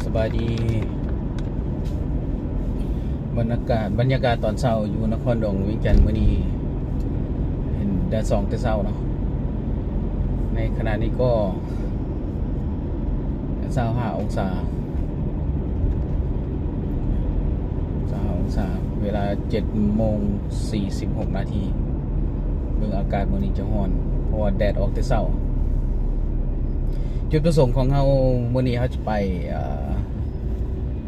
ສະບາຍດີ. ບັນຍາກາດ ບັນຍາກາດຕອນເຊົ້າຢູ່ນະຄອນຫຼວງວຽງຈັນມື້ນີ້ ເຫັນແດດສ່ອງແຕ່ເຊົ້າເນາະ. ໃນຂະນະນີ້ກໍຊາວຫ້າອົງສາ ຊາວຫ້າອົງສາ ເວລາເຈັດໂມງສີ່ສິບຫົກນາທີ. ເບິ່ງອາກາດມື້ນີ້ຈະຮ້ອນ ເພາະວ່າແດດອອກແຕ່ເຊົ້າ. ຈຸດປະສົງຂອງເຮົາມື້ນີ້ ເຮົາຈະໄປ ເອ່ອ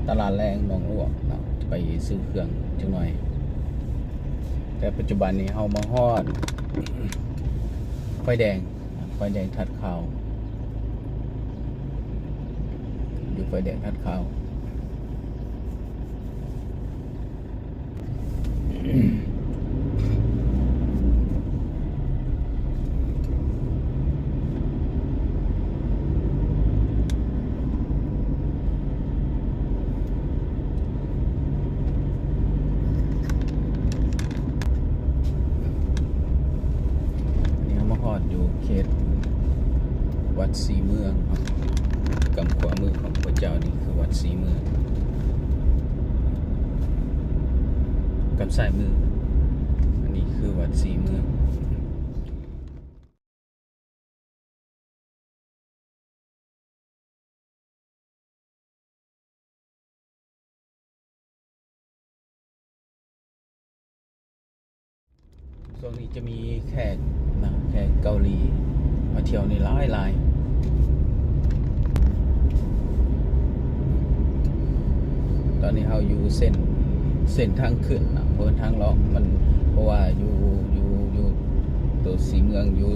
ຕະຫຼາດແລງໜອງຫຼວງເນາະ ຈະໄປຊື້ເຄື່ອງຈັກໜ່ອຍ. ແຕ່ປັດຈຸບັນນີ້ເຮົາມາຮອດໄຟແດງ ໄຟແດງທາດຂາວ ຢູ່ໄຟແດງທາດຂາວ. ອັນນີ້ເຮົາມາຮອດຢູ່ເຂດວັດສີເມືອງເນາະ. ກຳຂວາມືຂອງພະເຈົ້ານີ້ຄືວັດສີເມືອງ, ກຳຊ້າຍມື ອັນນີ້ຄືວັດສີເມືອງ. ຊ່ວງນີ້ຈະມີແຂກນະ ແຂກເກົາຫຼີມາທ່ຽວນີ້ຫຼາຍໆ. ຕອນນີ້ເຮົາຢູ່ເສັ້ນ ເສັ້ນທາງຂຶ້ນນະ ບໍ່ແມ່ນທາງລ່ອງ ມັນ ເພາະວ່າຢູ່ ຢູ່ ຢູ່ໂຕສີເມືອງ ຢູ່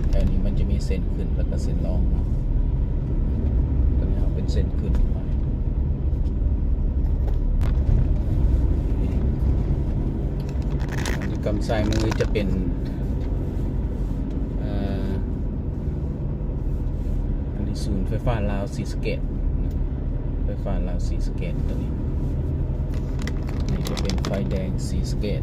ແຖວນີ້ມັນຈະມີເສັ້ນ ຂຶ້ນ ແລ້ວກໍເສັ້ນລ່ອງເນາະ. ຕອນນີ້ເຮົາເປັນເສັ້ນຂຶ້ນໄປ. ອັນນີ້ກຳຊ້າຍມືຈະເປັນ ເອີ ອັນນີ້ສູນໄຟຟ້າລາວສີສະເກດ ໄຟຟ້າລາວສີສະເກດຕົວນີ້. ນີ້ຈະເປັນໄຟແດງສີສະເກດ.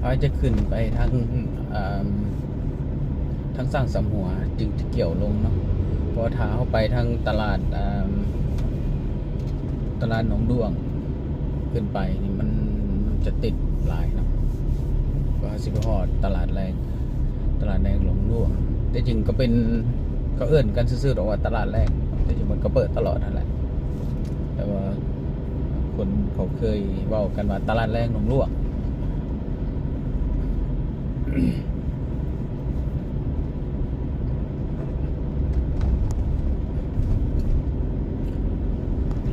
ອາດຈະຂຶ້ນໄປທາງ ເອີ່ມ ທາງຊ້າງສາມຫົວຈຶ່ງຈະກ່ຽວລົງເນາະ, ເພາະວ່າຖ້າເຮົາໄປທາງຕະຫຼາດ ເອີ່ມ ຕະຫຼາດໜອງດ້ວງຂຶ້ນໄປນີ້ ມັນ ມັນຈະຕິດຫຼາຍເນາະ ກວ່າເຮົາຊິໄປຮອດຕະຫຼາດແລງ ຕະຫຼາດແລງໜອງດ້ວງ. ແຕ່ຈິງກໍເປັນ ເຂົາເອີ້ນກັນຊື່ໆດອກວ່າຕະຫຼາດແລງ, ແຕ່ຈິງມັນກໍເປີດຕະຫຼອດຫັ້ນແຫຼະ ແຕ່ວ່າຄົນເຂົາເຄີຍເວົ້າກັນວ່າຕະຫຼາດແລງໜອງດ້ວງ.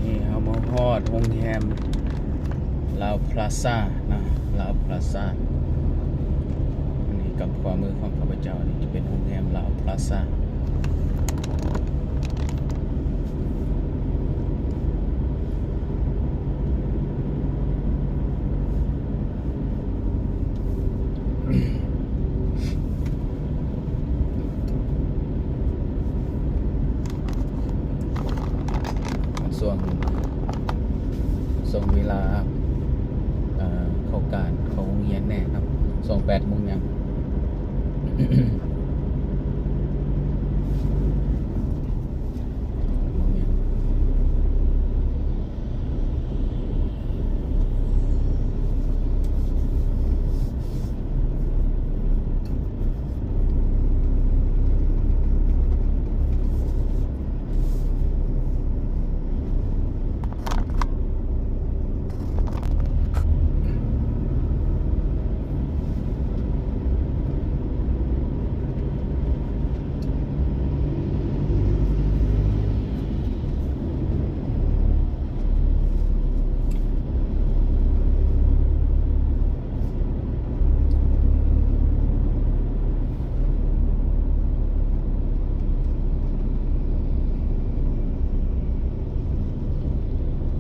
ນີ້ເຮົາມາຮອດໂຮງແຮມລາວພລາຊານະ ລາວພລາຊາ. ອັນນີ້ກຳຂວາມືຂອງຂ້າພະເຈົ້ານີ້ຈະເປັນໂຮງແຮມລາວພລາຊາ. ຊ່ວງ ຊ່ວງເວລາ ເອີ ເຂົ້າການ ເຂົ້າໂຮງຮຽນແດ່ເນາະ ຊ່ວງແປດໂມງຫຍັງ.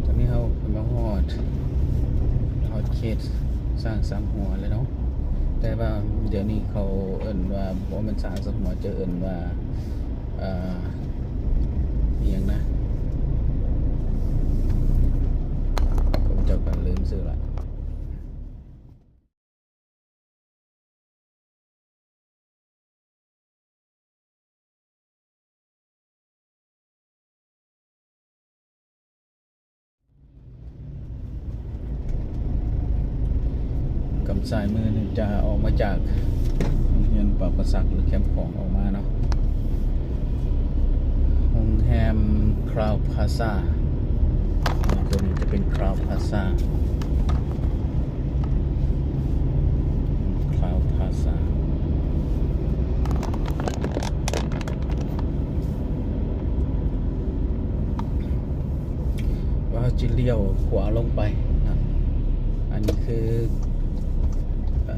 ຕອນນີ້ເຮົາກໍມາຮອດ ຮອດເຂດຊ້າງສາມຫົວແລ້ວເນາະ, ແຕ່ວ່າດຽວນີ້ເຂົາເອີ້ນວ່າ ບໍ່ແມ່ນຊ້າງສາມຫົວ ຈະເອີ້ນວ່າ ເອີ ອີ່ຫຍັງນະ ເອີ ຊ້າຍມືນີ້ຈະອອກມາຈາກໂຮງຮຽນປາປະສັກ ຫຼື ແຄມຂອງອອກມາເນາະ. ໂຮງແຮມຄຣາວພລາຊາ ຕົວນີ້ຈະເປັນຄຣາວພລາຊາ ຄຣາວພລາຊາ. ວ່າເຮົາຈະລ້ຽວຂວາລົງໄປນະ. ອັນນີ້ຄື ເອີ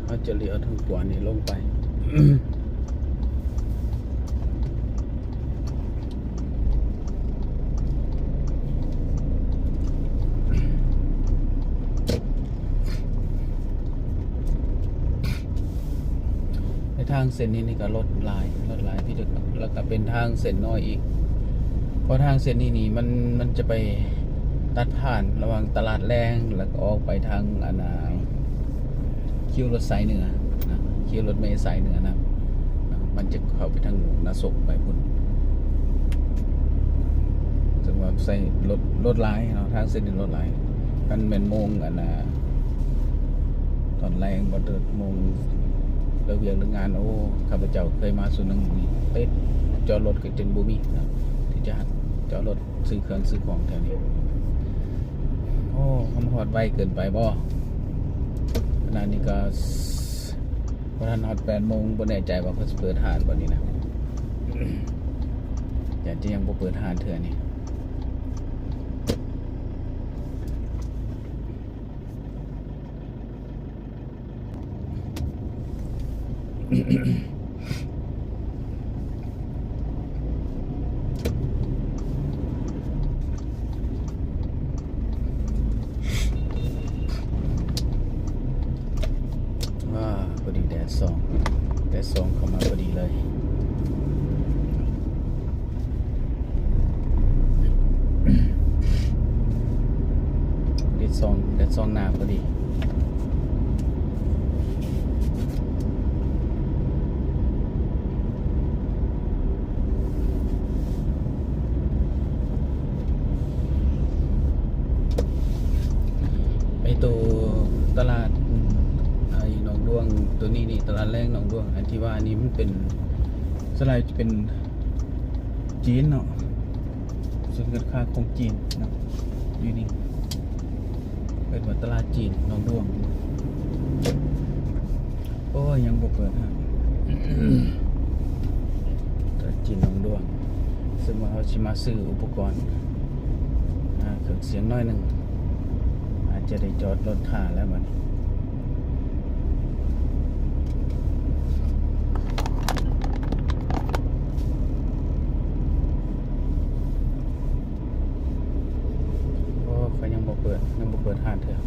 ເຮົາຈະລ້ຽວທາງຂວານີ້ລົງໄປ. ໃນທາງເສັ້ນນີ້ນີ້ກໍລົດຫຼາຍ ລົດຫຼາຍທີ່ສຸດ ແລ້ວກໍເປັນທາງເສັ້ນນ້ອຍອີກ ເພາະທາງເສັ້ນນີ້ນີ້ມັນ ມັນຈະໄປຕັດຜ່ານລະຫວ່າງຕະຫຼາດແລງ ແລ້ວກໍອອກໄປທາງ ອັນນ່າ ຄິວລົດສາຍເໜືອນະ ຄິວລົດເມສາຍເໜືອນະ ນະ ມັນຈະເຂົ້າໄປທາງໜ້າສົກໄປພຸ້ນ. ເຊິ່ງວ່າໃຊ້ລົດ ລົດຫຼາຍເນາະ ທາງເສັ້ນນີ້ລົດຫຼາຍ. ຄັນແມ່ນໂມງ ອັນນ່າ ຕອນແລງບໍ່ເຖິງໂມງເລີກວຽກເລີກງານ ໂອ້ ຂ້າພະເຈົ້າເຄີຍມາຊຸດໜຶ່ງນີ້ ເຕັມ ຈອດລົດກໍຈົນບໍ່ມີເນາະ ທີ່ຈະຈອດລົດ ຊື້ເຄື່ອງຊື້ຂອງແຖວນີ້. ໂອ້ ມັນຮອດໄວເກີນໄປບໍ່? ຂະນະນີ້ກໍບໍ່ທັນຮອດແປດໂມງ ບໍ່ແນ່ໃຈວ່າເພິ່ນຊິເປີດຮ້ານບໍ່ນີ້ນະ. ຢ້ານຈະຍັງບໍ່ເປີດຮ້ານເທື່ອນີ້. ວ້າ ພໍດີແດດສ່ອງ ແດດສ່ອງເຂົ້າມາພໍດີເລີຍ. ແດດສ່ອງ ແດດສ່ອງໜ້າພໍດີ. ໄອ້ໂຕຕະຫຼາດ ອາ ໄອ້ໜອງດ້ວງ ໂຕນີ້ນີ້ ຕະຫຼາດແລງໜອງດ້ວງ ອັນທີ່ວ່ານີ້ມັນເປັນ ສ່ວນຫຼາຍຈະເປັນຈີນເນາະ ສູນການຄ້າຂອງຈີນເນາະ ຢູ່ນີ້ ເອີ້ນວ່າຕະຫຼາດຈີນໜອງດ້ວງ. ໂອ້ຍ ຍັງບໍ່ເປີດຮ້ານ ຕະຫຼາດຈີນໜອງດ້ວງ ເຊິ່ງວ່າເຮົາຊິມາຊື້ອຸປະກອນ ຫາເຄື່ອງສຽງໜ້ອຍໜຶ່ງ ອາດຈະໄດ້ຈອດລົດຖ້າແລ້ວບັດນີ້. ໂອ້ ເຂົາຍັງບໍ່ເປີດ ຍັງບໍ່ເປີດຮ້ານເທື່ອ.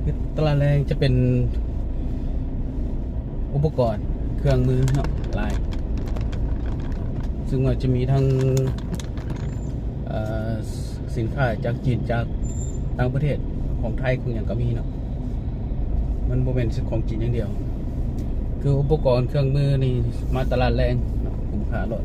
ຄືຕະຫຼາດແລງຈະເປັນອຸປະກອນເຄື່ອງມືເນາະ ຫຼາຍ ເຊິ່ງວ່າຈະມີທັງ ເອີ ສິນຄ້າຈາກຈີນ ຈາກຕ່າງປະເທດ ຂອງໄທ ຂອງຫຍັງກໍມີເນາະ ມັນບໍ່ແມ່ນແຕ່ຂອງຈີນຢ່າງດຽວ. ຄືອຸປະກອນເຄື່ອງມືນີ້ມາຕະຫຼາດແລງເນາະ ຄຸ້ມຄ່າໂລດ.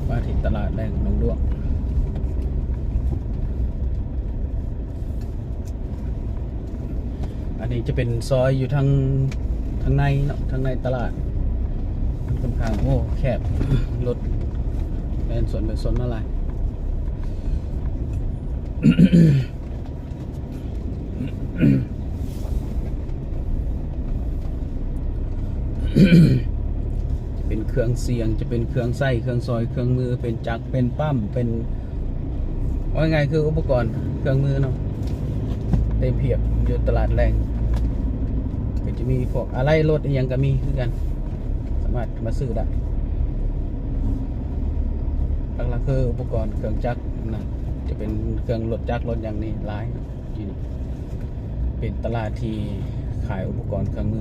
ມາທີ່ຕະຫຼາດແລງໜອງດ້ວງ ອັນນີ້ຈະເປັນຊອຍຢູ່ທາງ ທາງໃນເນາະ ທາງໃນຕະຫຼາດ ມັນຂ້ອນຂ້າງ ໂອ້ ແຄບ ລົດແລ່ນສວນໄປສວນມາຫຼາຍ. ຈະເປັນເຄື່ອງສຽງ ຈະເປັນເຄື່ອງໃຊ້ ເຄື່ອງຊອຍ ເຄື່ອງມື ເປັນຈັກ ເປັນປ້ຳ ເປັນ ເວົ້າງ່າຍໆ ຄືອຸປະກອນເຄື່ອງມືເນາະ ເຕັມພຽບຢູ່ຕະຫຼາດແລງ. ກໍຈະມີພວກອາໄຫຼ່ລົດອີ່ຫຍັງກໍມີຄືກັນ ສາມາດມາຊື້ໄດ້. ຫຼັກໆ ຄືອຸປະກອນເຄື່ອງຈັກນະ ຈະເປັນເຄື່ອງລົດຈັກລົດຫຍັງນີ້ຫຼາຍ. ເປັນຕະຫຼາດທີ່ຂາຍອຸປະກອນເຄື່ອງມື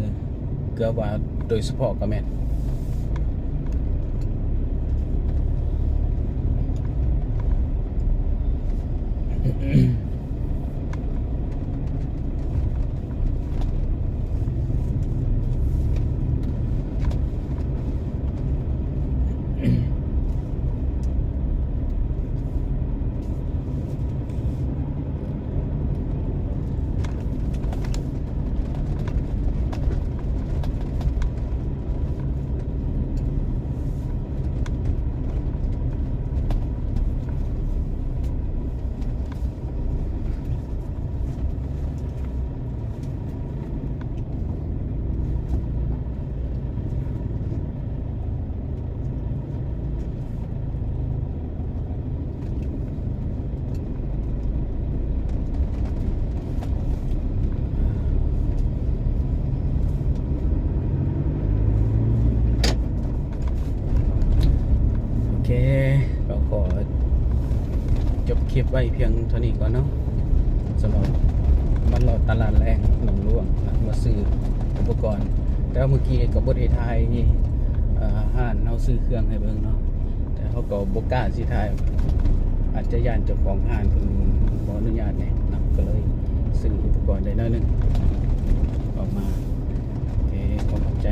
ເກືອບວ່າໂດຍສະເພາະກໍແມ່ນ. ເ ເຄ ກໍຂໍຈົບຄລິບໄວ້ພຽງເທົ່ານີ້ກ່ອນເນາະ ສຳລັບມາເລາະຕະຫຼາດແລງໜອງຫຼວງນະ ມາຊື້ອຸປະກອນ. ແຕ່ວ່າມື້ກີ້ກໍບໍ່ໄດ້ຖ່າຍ ເອີ ຮ້ານເຮົາຊື້ເຄື່ອງໃຫ້ເບິ່ງເນາະ ແຕ່ເຮົາກໍບໍ່ກ້າຊິຖ່າຍ ອາດຈະຢ້ານເຈົ້າຂອງຮ້ານເພິ່ນບໍ່ອະນຸຍາດແດ່ນະ ກໍເລີຍຊື້ອຸປະກອນໄດ້ໜ້ອຍໜຶ່ງອອກມາ. ໂອເຄ ຂໍຂອບໃຈ.